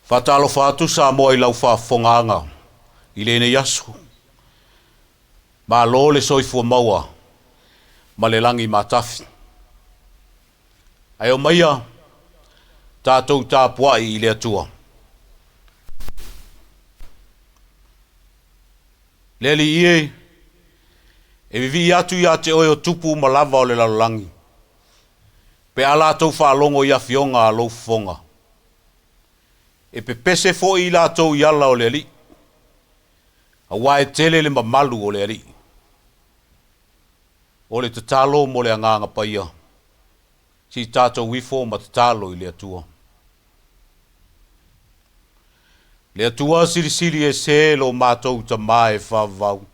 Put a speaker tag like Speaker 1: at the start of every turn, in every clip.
Speaker 1: Faatalofa atu Samoa i lau faafofogaaga i lenei aso. Malo le soifua maua ma le lagi matafi. Ae omaia tatou tapuai i le Atua. Le Alii e, e vivii atu ia te oe o tupu ma lava o le lalolagi, pe a latou faalogo i afioga a lou fofoga. E pepese foi i latou i ala o le Alii, aua e tele le mamalu o le Alii. O le tatalo mo le Agaga Paia, se i tatou ifo ma tatalo i le Atua. Le Atua Silisili Ese lo matou Tama e faavavau.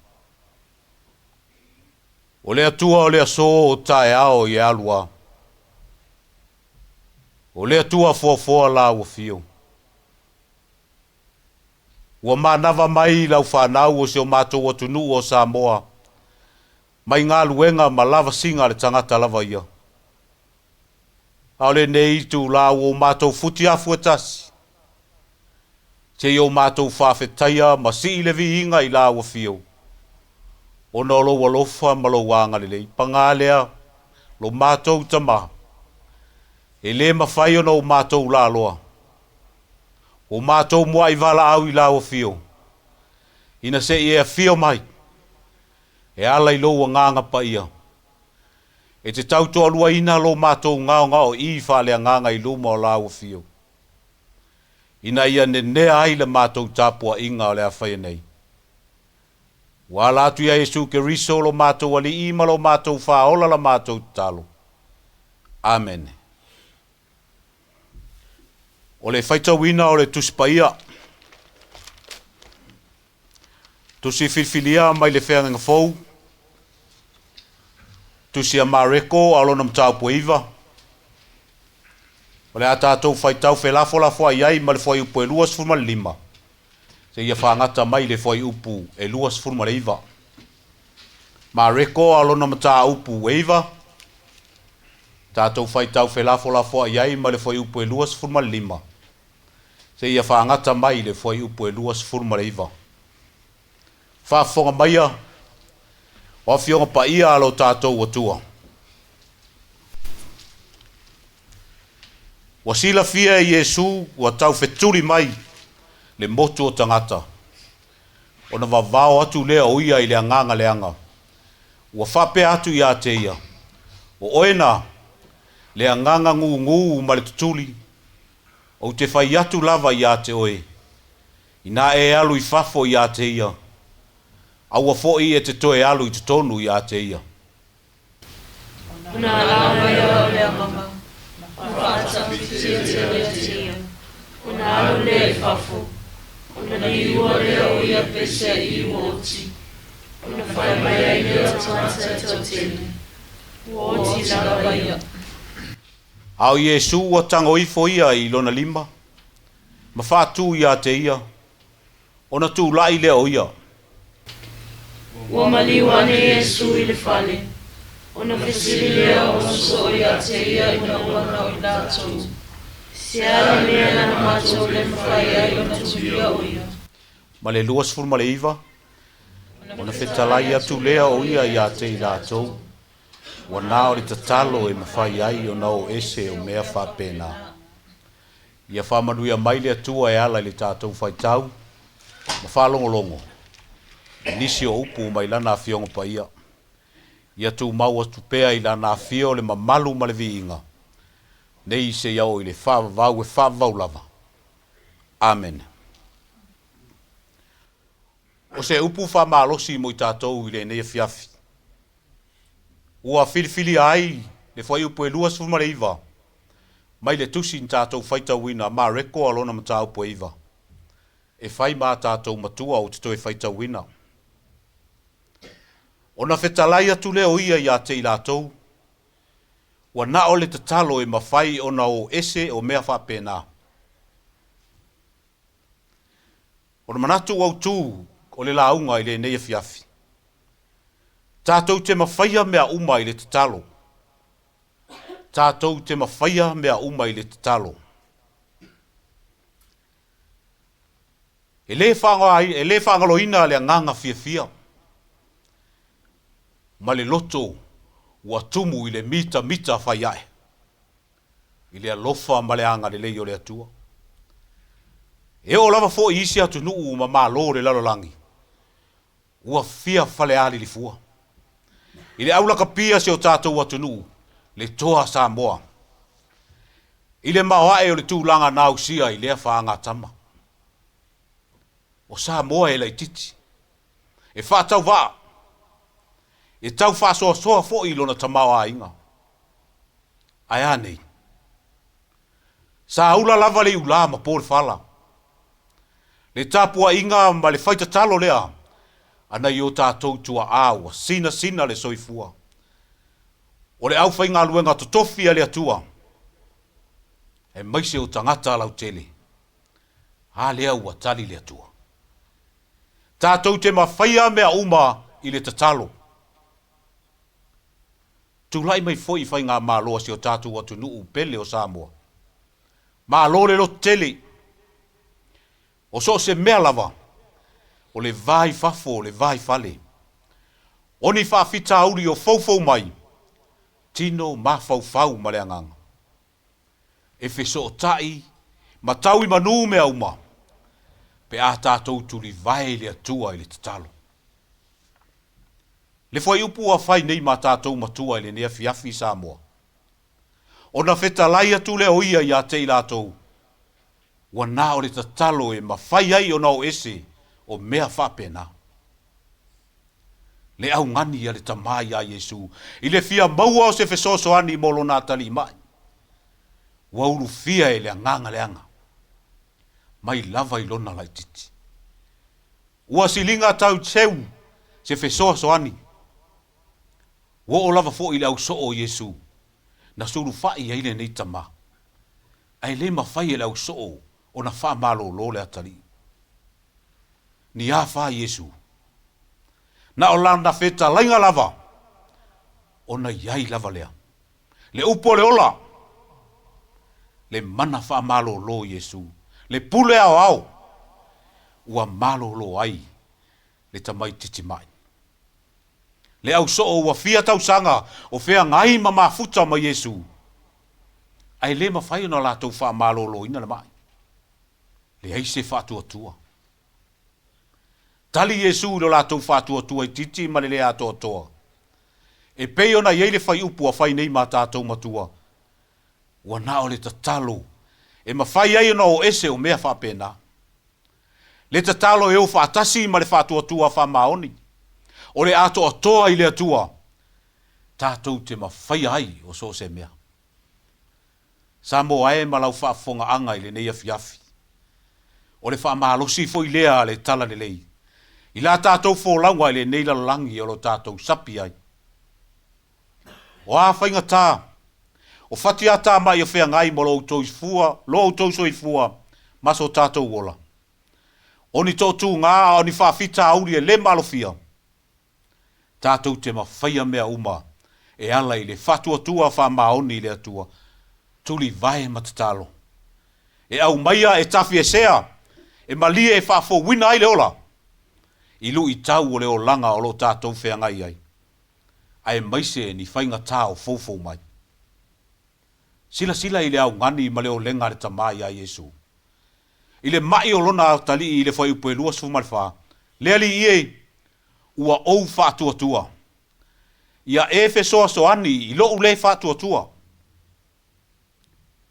Speaker 1: O le Atua o le aso o taeao i e alu a. O le Atua foafoa la ua fio. Ua manava mai lau fanau o si o matou atunuu o Samoa mai galuega ma lavasiga a le tagata lava ia. A o lenei itula ua o matou futiafu e tasi, seia o matou faafetaia ma sii le viiga i lau afio, ona o lou alofa ma lou agalelei. Paga lea, lo matou Tama, e le mafai ona o matou laloa, ua matou muai valaau i lau afio, ina se i e afio mai, e ala i lou Agaga Paia, e te tautoaluaina lo matou gaogaoii faaleagaga i luma o lau afio, ina ia nenea ai le matou tapuaiga o le a faia nei. Ua ala atu ia Iesu Keriso lo matou Alii ma lo matou Faaola la matou tatalo. Amene. O le faitauina o le Tusi Paia. Tusi filifilia mai le Feagaiga Fou, Tusi a Mareko a o lona mataupu e 9. O le a tatou faitau felafolafoai ai ma le fuaiupu e 25 seia fagata mai le fuaiupu e 29. Mareko a o lona mataupu e 9, tatou faitau felafolafoai ai ma le fuaiupu e 25 seia fagata mai le fuaiupu e 29. Faafofoga maia o Afioga Paia a lo tatou Atua. Ua silafia e Iesu ua tau fetuli mai le motu o tagata, ona vavao atu lea o ia i le agaga leaga, ua faapea atu ia te ia, O oe na, le agaga gūgū ma le tutuli, ou te fai atu lava ia te oe, inā e alu i fafo ia te ia, aua foi e te toe alu i totonu ia te ia.
Speaker 2: Ona ala mai lea o le agaga, ma faatapitiatia ia te ia, ona alu lea i fafo, ona liua lea o ia peiseai ua oti, ona fai mai ai lea o tagata e toatele, Ua oti lava ia.
Speaker 1: A o Iesu ua tago ifo ia i lona lima, ma faatu ia te ia, ona tulai lea o ia.
Speaker 2: Ua maliu ane Iesu i le fale, ona fesili lea o ona soo ia te ia ina ua na o i latou, Se a le mea na matou le mafai ai ona tulia o ia?
Speaker 1: Ma le 29, ona fetalai atu lea o ia ia te i latou, ua na o le tatalo e mafai ai ona oo ese o mea faapena. Ia faamanuia mai le Atua e ala i le tatou faitau ma faalogologo i nisi o upu mai Lana Afioga Paia. Ia tumau atu pea i Lana Afio le mamalu ma le viiga, nei seia oo i le faavavau e faavavau lava. Amene. O se upu faamalosi mo i tatou i lenei afiafi, ua filifilia ai le fuaiupu e 29 mai le tusi na tatou faitauina a Mareko a lona mataupu e 9, e fai ma a tatou matua ou te toe faitauina. Ona fetalai atu lea o ia ia te i latou, ua na o le tatalo e mafai ona o ese o mea faapena. O le manatu autu o le lauga i lenei afiafi, tatou te mafaia mea uma i le tatalo. Tatou te mafaia mea uma i le tatalo. E lē e lē faagaloina le agaga fiafia ma le loto ua tumu i le mitamita fai ae i le alofa ma le agalelei o le Atua. E oo lava foi i isi atunuu ma malo o le lalolagi, ua fia falealilifua i le aulakapia si o tatou atunuu, le toa Samoa, i le maoae o le tulaga na ausia i lea faagatama. O Samoa e laitiiti, e faatauvaa, e tau faasoasoa foi i lona tamaoaiga. Ae a nei? Sa ula lava le iulā ma po le fala. Le tapuaiga ma le faitatalo lea a nai o tatou tuaa ua sinasina le soifua. O le aufaigaluega totofi a le Atua, aemaise o tagata lautele. A lea ua tali le Atua. Tatou te mafaia mea uma i le tatalo. Tulai mai foi i faigamalo a si o tatou atunuu pele o Samoa. Malo le lototele. O so o se mea lava, o le va i fafo, o le va i fale. O ni faafitauli o foufou mai, tino mafaufau ma le agaga. E fesootai ma tau i manu mea uma, pe a tatou tulivae i le Atua i le tatalo. Le fuaiupu ua fai nei ma tatou matua i lenei afiafi Samoa, ona fetalai atu lea o ia ia te i latou, ua na o le tatalo e mafai ai ona o ese o mea faapena. Le augani a le Tama iā Iesu i le fia maua o se fesoasoani mo lona atalii maʻi, ua ulufia e le agaga leaga mai lava i lona laitiiti. Ua siliga tau seu se fesoasoani. Ua oo lava foi i le ausoo o Iesu na sulufaʻi ai lenei tama, ae le mafai e le ausoo ona faamalōlō le atalii. Ni a fa Iesu? Na o lana fetalaiga lava ona i ai lava lea. Le upu o le ola, le mana faamalōlō o Iesu, le pule aoao, ua malōlō ai le tamaitiiti maʻi. Le ausoo ua fia tausaga o feagai ma mafuta ma Iesu, ae le mafai ona latou faamalōlōina le maʻi. Leai se faatuatua. Tali Iesu i lo latou faatuatua itiiti ma le le atoatoa. E pei ona i ai le fuaiupu ua fai nei ma tatou matua, ua na o le tatalo e mafai ai ona o ese o mea faapena. Le tatalo e o faatasi ma le faatuatua faamaoni, o le atoatoa i le Atua, tatou te mafaia ai o so o se mea. Samoa e ma lau faafofogaaga i lenei afiafi. O le faamalosi foi lea a le Talalelei i la tatou folauga i lenei lalolagi o lo tatou sapi ai. O a faigata, o fatiatamai o feagai mo lo outou soifua ma so tatou ola. O ni toatuga a o ni faafitauli e le malofia, tatou te mafaia mea uma e ala i le faatuatua faamaoni i le Atua, tulivae ma tatalo. E aumaia e tafiesea, e malie e faafouina ai le ola, i luitau o le olaga o lo o tatou feagai ai, aemaise ni faigata o foufou mai. Silasila i le augani ma le olega a le Tama iā Iesu. I le maʻi o lona atalii i le fuaiupu e 24, Le Alii e, ua ou faatuatua. Ia e fesoasoani i loʻu lē faatuatua.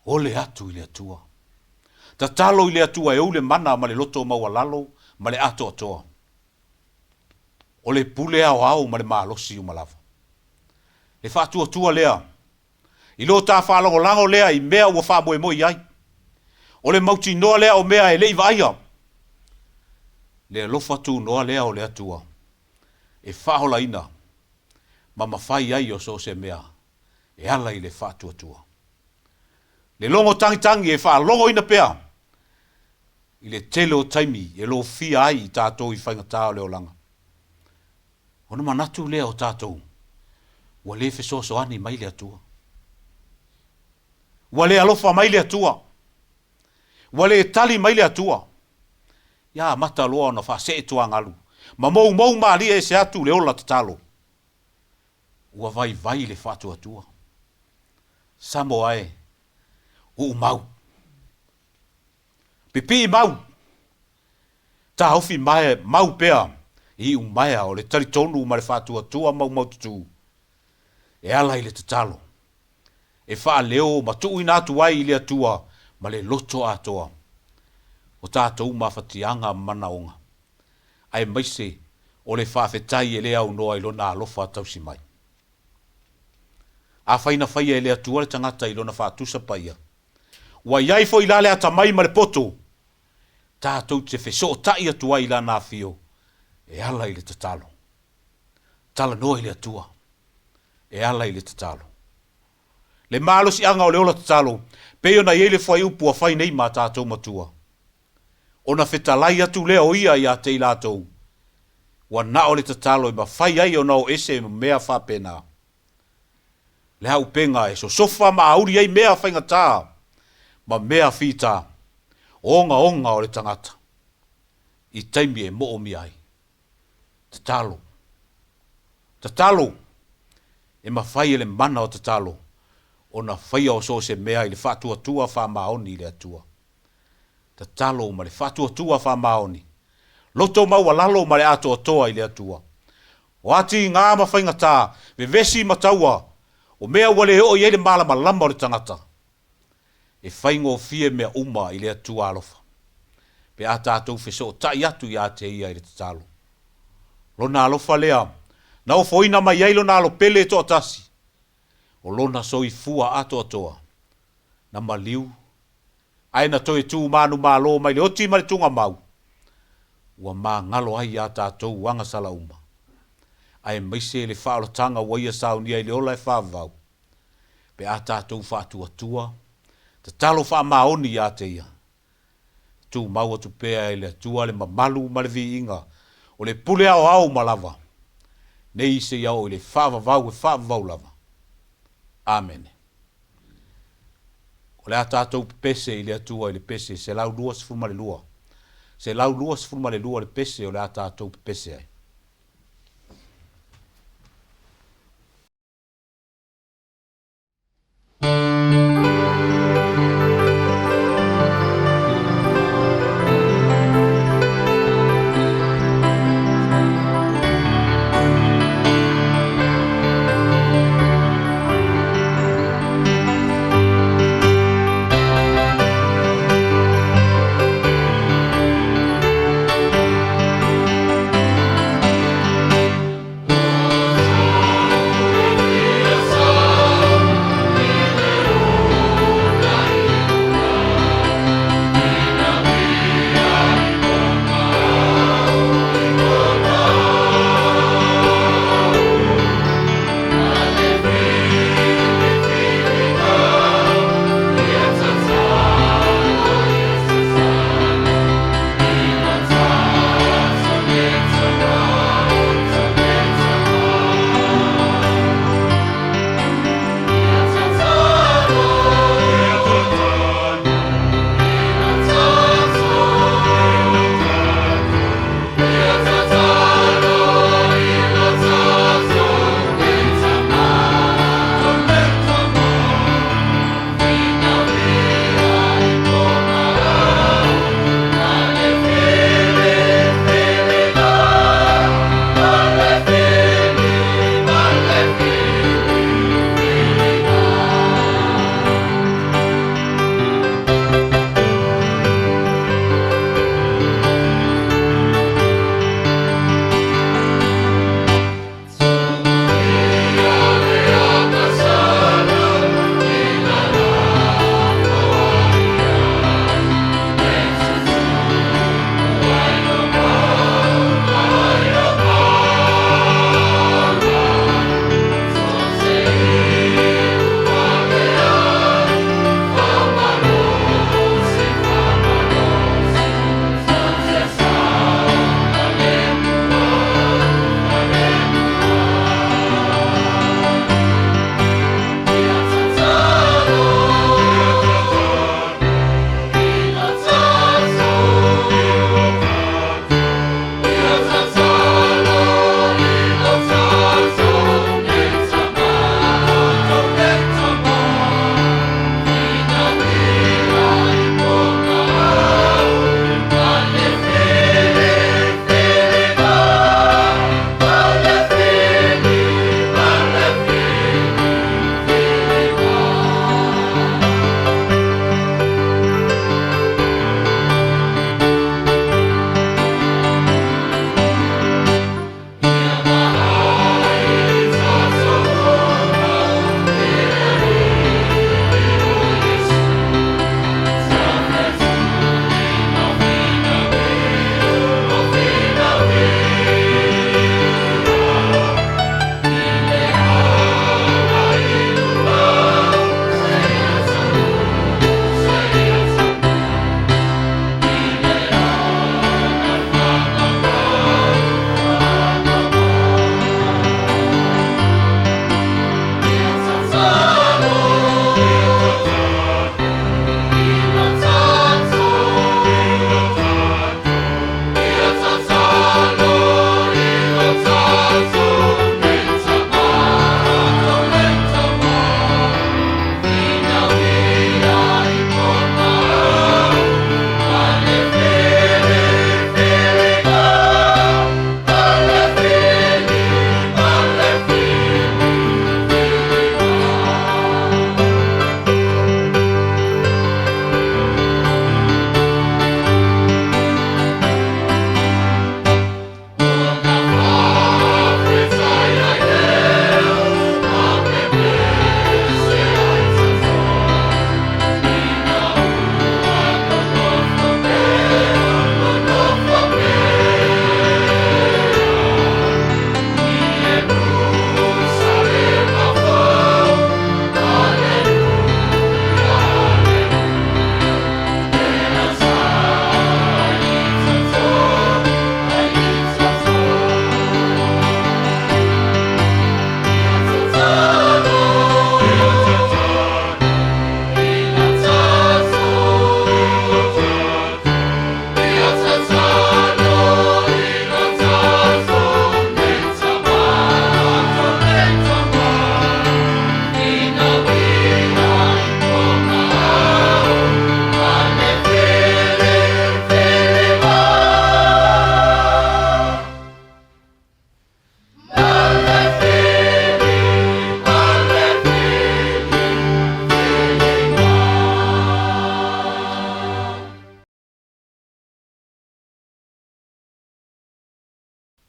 Speaker 1: Ole atu i le Atua. Tatalo i le Atua e ou le mana ma le loto maualalo ma le atoatoa. O le pule aoao ma le malosi uma lava. Le faatuatua lea i lo ta faalagolago lea i mea ua faamoemoe i ai. O le mautinoa lea o mea e le i vaaia. Le alofa tunoa lea o le Atua e faaolaina ma mafai ai o so o se mea e ala i le faatuatua. Le logo tagitagi e faalogoina pea i le tele o taimi e lofia ai i tatou i faigata o le olaga. Ona manatu lea o tatou, ua le fesoasoani mai le Atua. Ua le alofa mai le Atua. Ua le tali mai le Atua. Ia amata loa ona faasee tuagalu, ma moumou malie ese atu le ola tatalo. Ua vaivai le faatuatua. Samoa e, uu mau. Pipii mau. Taofi mae, mau pea i iumaea o le talitonu ma le faatuatua maumaututu e ala i le tatalo, e faaleo ma tuuina atu ai i le Atua ma le loto atoa o tatou mafatiaga ma manaoga, aemaise o le faafetai e le aunoa i Lona alofa tausi mai. Afai na faia e le Atua le tagata i Lona faatusa paia, ua i ai foi la le atamai ma le poto tatou te fesootai atu ai i Lana afio e ala i le tatalo. Talanoa i le Atua e ala i le tatalo. Le malosiaga o le ola tatalo, pei ona i ai le fuaiupu ua fai nei ma tatou matua. Ona fetalai atu lea o ia ia te i latou, ua na o le tatalo e mafai ai ona o ese ma mea faapena. Le auupega e sosofa ma auli ai mea faigata ma mea fita ogaoga o le tagata i taimi e moomia ai. Tatalo. Tatalo! E mafai e le mana o tatalo ona faia o so o se mea i le faatuatua faamaoni i le Atua. Tatalo ma le faatuatua faamaoni, loto maualalo ma le atoatoa i le Atua. O atiga ma faigata, vevesi ma taua, o mea ua le oo i ai le malamalama o le tagata, e faigofie mea uma i le Atua alofa, pe a tatou fesootai atu ia te Ia i le tatalo. Lona alofa lea na ofoina mai ai Lona Alo pele e toatasi, o Lona soifua atoatoa, na maliu ae na toe tu manumalo mai le oti ma le tugamau, ua magalo ai iā tatou agasala uma, aemaise le faaolataga ua Ia saunia i le ola e faavavau, pe a tatou faatuatua, tatalo faamaoni iā te Ia. Tumau atu pea e le Atua le mamalu ma le viiga o le pule aoao uma lava, nei seia oo i le faavavau e faavavau lava. Amene. O le a tatou pepese i le Atua i le pese 122. 122 le pese o le a tatou pepese ai.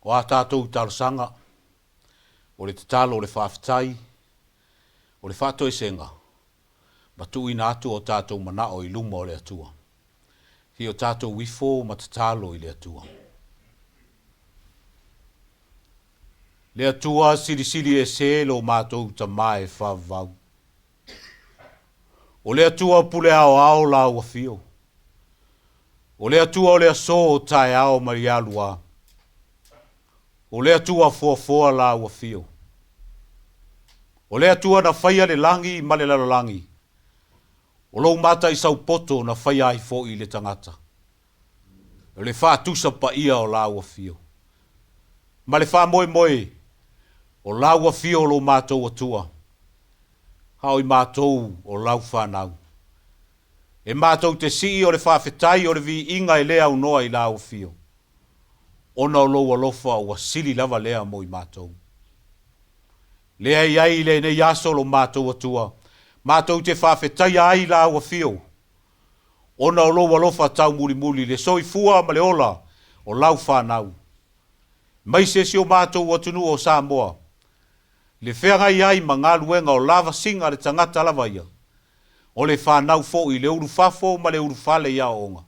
Speaker 1: O a tātou talosaga, o le tatalo o le faafetai, o le faatoesega, ma tuuina atu o tātou manao i luma o le Atua. Se i o tātou ifo ma tatalo i le Atua. Le Atua silisili ese lo matou Tama e faavavau. O le Atua pule aoao lau afio. O le Atua o le aso o taeao ma le aluā. O le Atua foafoa lau afio. O le Atua na faia le lagi ma le lalolagi. O lou mataisaupōto na faia ai foi le tagata. O le faatusa paia o lau afio. Ma le faamoemoe, o lau afio o lo matou Atua, a o i matou o lau fanau. E matou te sii o le faafetai o le viiga e le aunoa i lau afio, ona o lou alofa ua sili lava lea mo i matou. Lea e i ai i lenei aso lo matou Atua, matou te faafetaia ai lau afio, ona o lou alofa taumulimuli, le soifua ma le ola o lau fanau. Mai se si o matou atunuu o Samoa, le feagai ai ma galuega o lavasiga le tagata lava ia, o le fanau foi le ulufafo ma le ulufale i aoaoga.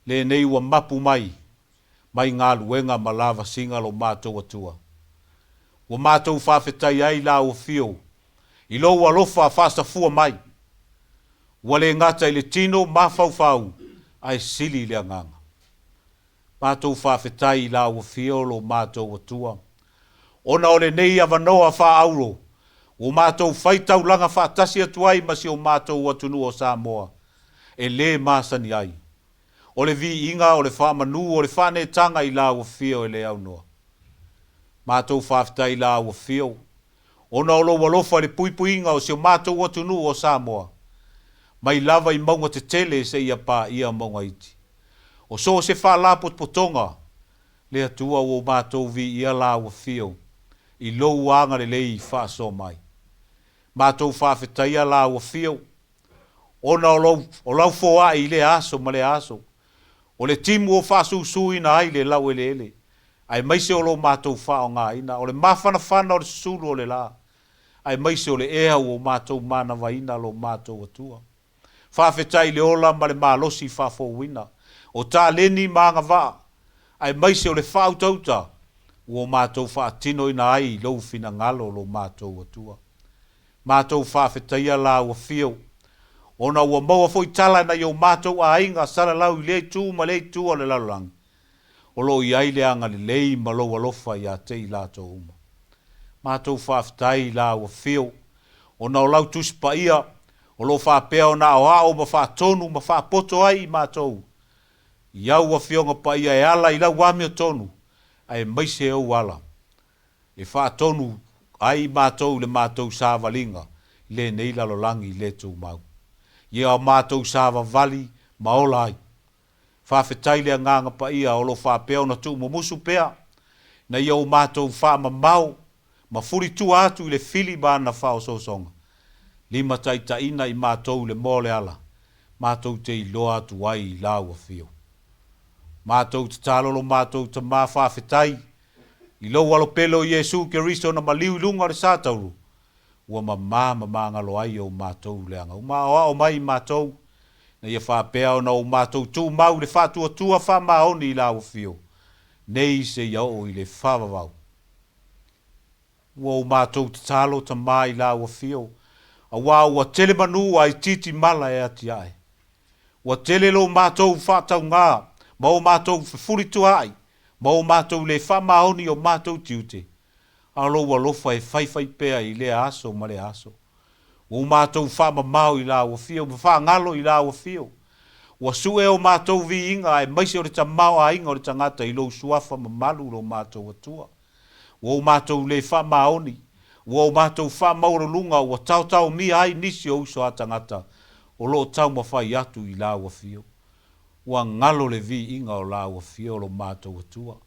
Speaker 1: Lenei ua mapu mai, mai galuega ma lavasiga lo matou Atua. Ua matou faafetai ai lau afio, i lou alofa faasafua mai. Ua le gata i le tino mafaufau, ae sili i le agaga. Matou faafetai i lau afio lo matou Atua, ona o lenei avanoa faaauro, ua matou faitaulaga faatasi atu ai ma si o matou atunuu o Samoa, e lē masani ai. O le viiga, o le faamanu, o le faaneetaga i lau afio e le aunoa. Matou faafetai i lau afio, ona o lou alofa i le puipuiga o si o matou atunuu o Samoa, mai lava i mauga tetele seia paia mauga iti. O so o se faalapotopotoga, le Atua ua o matou viia lau afio i lou agalelei faasoa mai. Matou faafetaia lau afio, ona o lou, o lau foai i lea aso ma lea aso, o le timu o faasusuina ai le laueleele, aemaise o lo matou faaaogaina, o le mafanafana o le susulu o le la, aemaise o le ea ua o matou manavaina lo matou Atua. Faafetai i le ola ma le malosi faafouina, o taleni ma agavaa, aemaise o le faautauta ua o matou faatinoina ai i lou finagalo lo matou Atua. Matou faafetaia lau afio, ona ua maua foi tala nai o matou aiga salalau i lea itu ma lea itu o le lalolagi, o lo o i ai le agalelei ma lou alofa ia te i latou uma. Matou faafetai i lau afio, ona o lau Tusi Paia, o lo o faapea ona aoao ma faatonu ma faapoto ai i matou, i au Afioga Paia e ala i lau amiotonu, aemaise ou ala, e faatonu ai i matou i le matou savaliga i lenei lalolagi le tumau. Ia o matou savavali ma ola ai. Faafetai le Agaga Paia o lo o faapea ona tuumumusu pea, ina ia o matou faamamao ma fulitua atu i le fili ma ana faaosoosoga, limataitaiina i matou i le moa o le ala, matou te iloa atu ai i lau afio. Matou tatalo lo matou Tama faafetai i lou alopele o Iesu Keriso na maliu i luga o le satauro, ua mamā ma magalo ai o matou leaga uma aoao mai i matou, ina ia faapea ona o matou tumau i le faatuatua faamaoni i lau afio, nei seia oo i le faavavau. Ua o matou tatalo Tama i lau afio, auā ua tele manu a itiiti mala e atiae. Ua tele lo matou faataugā ma o matou fefulituaai ma o matou le faamaoni i o matou tiute, a o lou alofa e faifai pea i lea aso ma lea aso. Ua o matou faamamao i lau afio ma faagalo i lau afio. Ua sue o matou viiga aemaise o le tamaoaiga o le tagata i lou suafa mamalu lo matou Atua. Ua o matou le faamaoni, ua o matou faamaualuluga ua taotaomia ai nisi o uso a tagata o lo o taumafai atu i lau afio. Ua galo le viiga o lau afio lo matou Atua.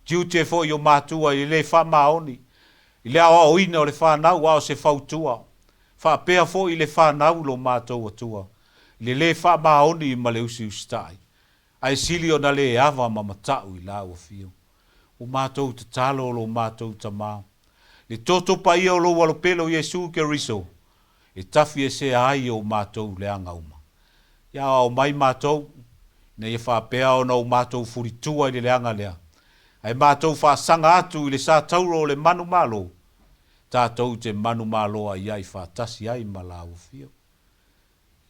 Speaker 1: Tiute foi o matua i le le faamaoni, i le aoaoina o le fanau a o se fautua, faapea foi i le fanau lo matou Atua, i le le faamaoni ma le usiusitai, ae sili ona le ava ma matau i lau afio. O matou tatalo o lo matou Tama, le toto paia o lou Alopele o Iesu Keriso, e tafiesea ai o matou leaga uma. Ia aoao mai matou, ina ia faapea ona o matou fulitua i le leaga lea, ae matou faasaga atu i le sa tauro o le manumalo, tatou te manumalo aiai faatasi ai ma Lau Afio.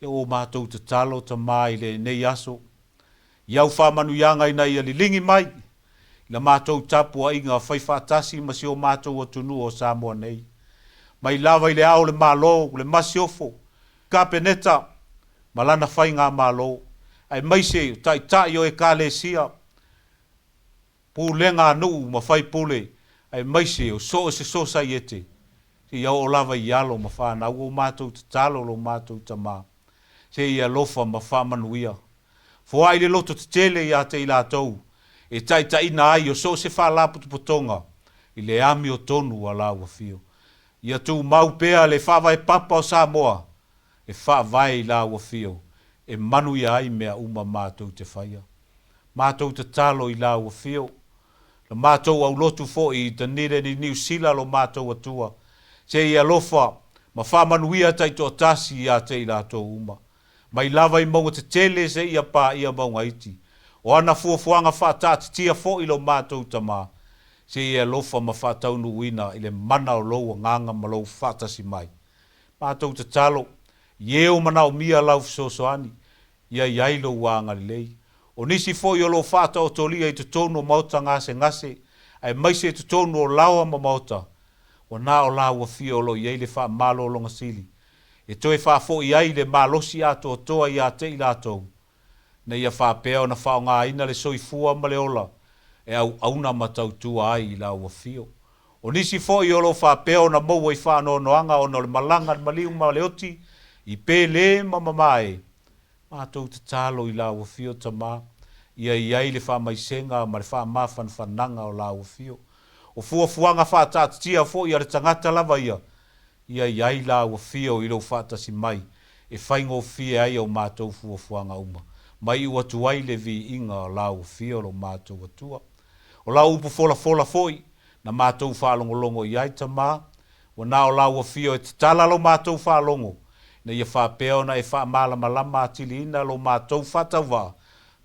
Speaker 1: Ia o matou tatalo Tama i lenei aso, i au faamanuiaga ina ia liligi mai i la matou tapuaiga faifaatasi ma si o matou atunuu o Samoa nei, mai lava i le Ao o le Malo, le Masiofo, Kapeneta ma lana Faigamalo, aemaise o Taitai o Ekalesia, Pulega a nuu ma faipule, aemaise o so o se sosaiete, seia oo lava i alo ma fanau o matou tatalo lo matou Tama, seia alofa ma faamanuia. Foai le loto tetele ia te i latou e taitaiina ai o so o se faalapotopotoga i le amiotonu a lau Afio. Ia tumau pea le faavae papa o Samoa e faavae i lau Afio e manuia ai mea uma matou te faia. Matou tatalo i lau Afio, la matou aulotu foi i Dunedin i Niu Sila lo matou Atua, se i alofa ma faamanuia taitoatasi ia te i latou uma, mai lava i mauga tetele seia paia mauga iti. O ana fuafuaga faataatitia foi lo matou Tama, se i alofa ma faataunuuina i le mana o lou Agaga ma lou faatasi mai. Matou tatalo, i e o manaomia lau fesoasoani, Ia i ai lou agalelei. O nisi foi o lo o faataotolia i totonu o maota gasegase, aemaise i totonu o laoa ma maota, ua na o laua fia o lo o i ai le faamalologa sili, e toe faafoi ai le malosi atoatoa ia te i latou, ina ia faapea ona faaaogaina le soifua ma le ola e auauna ma tautua ai i lau afio. O nisi foi o lo o faapea ona maua i faanoanoaga ona o le malaga a le maliu ma le oti i Pele ma Mamae, Matou tatalo i lau Afio Tama, ia i ai le faamaisega ma le faamafanafanaga o lau Afio. O fuafuaga faataatitia foi a le tagata lava ia, ia i ai lau Afio i lou faatasi mai e faigofie ai au matou fuafuaga uma, ma iu atu ai le viiga o lau Afio lo matou Atua. O lau upu folafola foi, na matou faalogologo i ai Tama, Ua na o lau Afio e tatala lo matou faalogo, ina ia faapea ona e faamalamalama atiliina lo matou faatauvaa,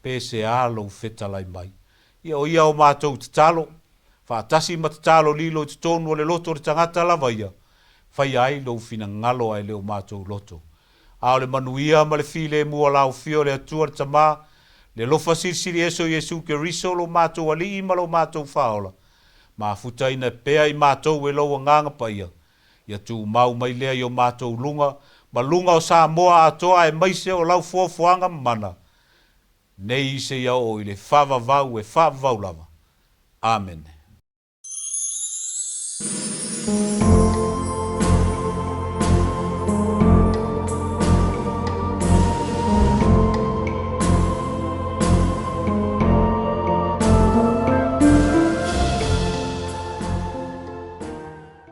Speaker 1: pe se a lou fetalai mai. Ia o ia o matou tatalo, faatasi ma tatalo lilo i totonu o le loto o le tagata lava ia, faia ai lou finagalo ae le o matou loto. A o le manuia ma le filemu o lau Afio le Atua le Tama, le alofa silisili ese o Iesu Keriso lo matou Alii ma lo matou Faaola, Mafutaina pea i matou e lou Agaga Paia, ia tumau mai lea i o matou luga ma luga o Samoa atoa aemaise o lau foafoaga mamana, nei seia oo i le faavavau e faavavau lava. Amene.